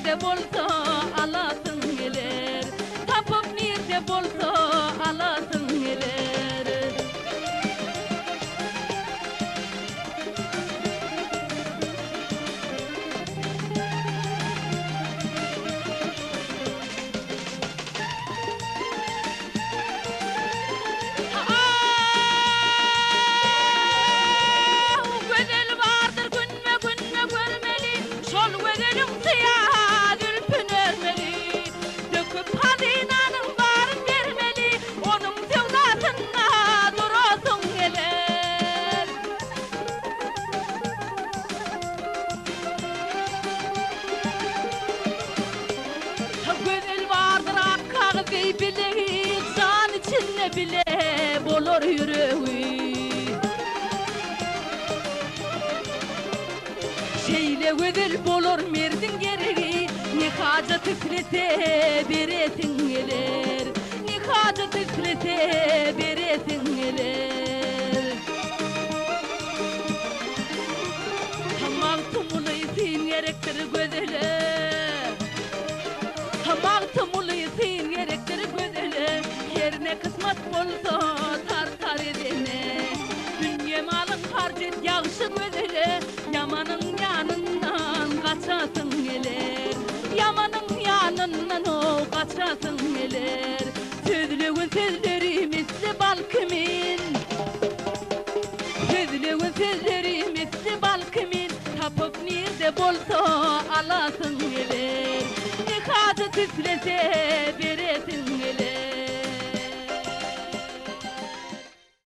nirde bolsa alasyň geler. Tapyp nirde bolsa alasyň geler. Ah, gözel bardyr günbe-günde görmeli, Şol gözeliň syýa zülpün örmeli. Döküp hazynanyň baryn bermeli, Onuň söwdasynda durasyň geler. Gözel bardyr ak kagyz deý bilegi, Jan içinde bile bolar ýüregi. Şeýle gözel bolar merdiň geregi, Ne hajat islese beresiň geler. Ne hajat islese beresiň geler. Magtymguly syn gerekdir gözele. Magtymguly syn gerekdir gözele. Her ne kysmat bolsa tartar edene. Dünýe malyň harç et ýagşy gözele. Ýamanyň ýanyndan gaçasyň geler. Ýamanyň ýanyndan-ow gaçasyň geler. Sözlegin sözleri misli bal kimin. Sözlegin sözleri misli bal kimin, Tapyp nirde bolsa alasyň geler. Ne hajat islese beresiň.